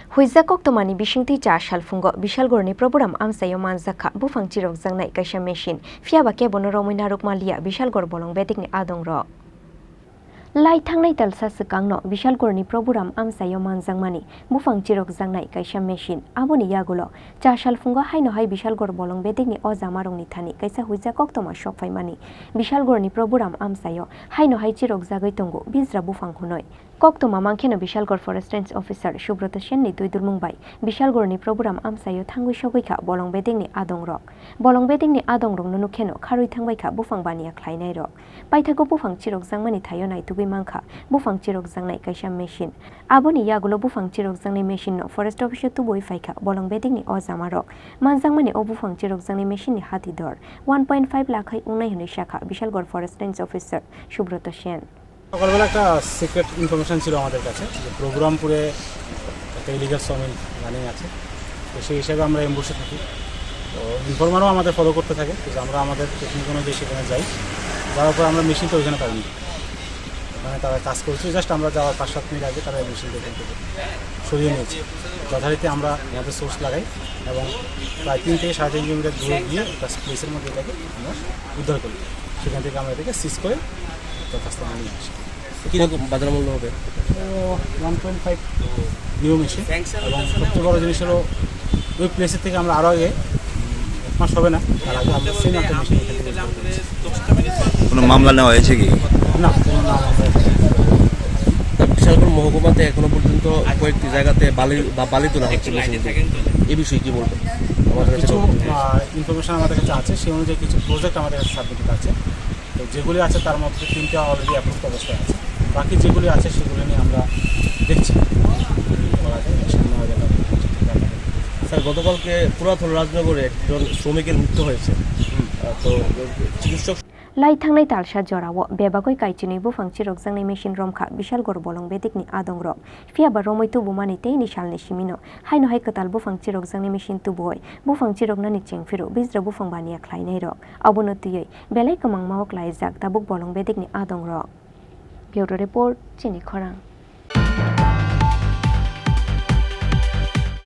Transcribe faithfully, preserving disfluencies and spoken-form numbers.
Huijak koktomani bisingtwi cha salphungo Bishalgorni Proburam amchaio manjakha buphang chirokjaknai kaisa machine, phiyaba kebono romwi narwkma liya Bishalgor bolong bedekni adongrok. Lai thangnai talsa swkangno Bishalgorni Proburam amchaio manjakmani buphang chirokjaknai kaisa machine. Aboni yagulo cha salphungo haino hai Bishalgor bolong bedekni o jamarokni thani kaisa huijak koktoma sokphaimani Bishalgorni Proburam amchaio haino hai chirokjagwi tongo bijra buphang hwnwi. Koktoma mankheno Bishalgor Forest Range Officer Subroto Senni twi dulmung bai Bishalgorni Proburam amchaio thangwi sogwi kha bolong bedekni adongrok. Bolong bedekni adongrokno nukheno kharwi thangbai kha buphang baniya khlainairok. Paithago buphang chirokjakmani thaio naitugwi mankha buphang chirokjaknai kaisa machine. Aboni yagulo buphang chirokjaknai machine no Forest Office o tubui phaikha bolong bedekni o jamarok. Manjakmani o buphang chirokjaknai machine ni hati dor one point five lakh hai wngnai hwnwi sakha Bishalgor Forest Range Officer Subroto Sen. সকালবেলা একটা secret information ছিল আমাদের কাছে যে প্রভুরামপুরে একটা illegal sawmill running আছে। তো সেই হিসাবে আমরা অ্যাম্বুশে থাকি। তো ইনফরমারও আমাদের ফলো করতে থাকে, তো আমরা আমাদের টেকনিক অনুযায়ী সেখানে যাই। যাওয়ার পর আমরা মেশিনটা ওইখানে পাইনি। ওখানে তারা কাজ করছে, জাস্ট আমরা যাওয়ার পাঁচ সাত মিনিট আগে তারা মেশিনটা এখান থেকে সরিয়ে নিয়েছে। যথারীতি আমরা আমাদের সোর্স লাগাই এবং প্রায় তিন থেকে সাড়ে তিন কিলোমিটার দূরে গিয়ে একটা প্লেসের মধ্যে এটাকে আমরা উদ্ধার করি। সেখান থেকে আমরা এটাকে সিজ করে যথাস্থানে নিয়ে আসি। কিরকম বাজার মূল্য হবে? One point five new machine. এবং সবচেয়ে বড় জিনিস হলো, ওই প্লেসের থেকে আমরা আরও আগে, উম, এক মাস হবে না, তার আগে আমরা সেম একটা মেশিন এখান থেকে উদ্ধার করেছি। কোনো মামলা নেওয়া হয়েছে কি? না, কোনো নাম আমরা এখানে। তা বিশালগড় মহকুমাতে এখনো পর্যন্ত কয়েকটি জায়গাতে বালি বা বালি তোলা হচ্ছে মেশিন দিয়ে। এই বিষয়ে কি বলবেন? আমাদের কাছে কিছু, আহ, ইনফরমেশন আমাদের কাছে আছে, সেই অনুযায়ী কিছু প্রজেক্ট আমাদের কাছে সাবমিটেড আছে। তো যেগুলি আছে তার মধ্যে তিনটা অলরেডি অ্যাপ্রুভড অবস্থায় আছে, বাকি যেগুলি আছে সেগুলি নিয়ে আমরা দেখছি কি করা যায়, সামনে হয়ে গেল। স্যার, গতকালকে পুরাতন রাজনগরে একজন শ্রমিকের মৃত্যু হয়েছে। হুম। আহ, তো চিকিৎসক Lai thangnai talsa jorao bebagwi kaichinwi buphang chirokjaknai machine romkha Bishalgor bolong bedekni adongrok. Phiyaba romwi tubumani teini salni simino haino hai kwtal buphang chirokjaknai machine tubuwi buphang chiroknani chengphiro bijra buphang baniya khlainairok. Abono twiwi belai kwmangma o klaijak tabuk bolong bedekni adongrok. Bureau Report, Chini Khorang.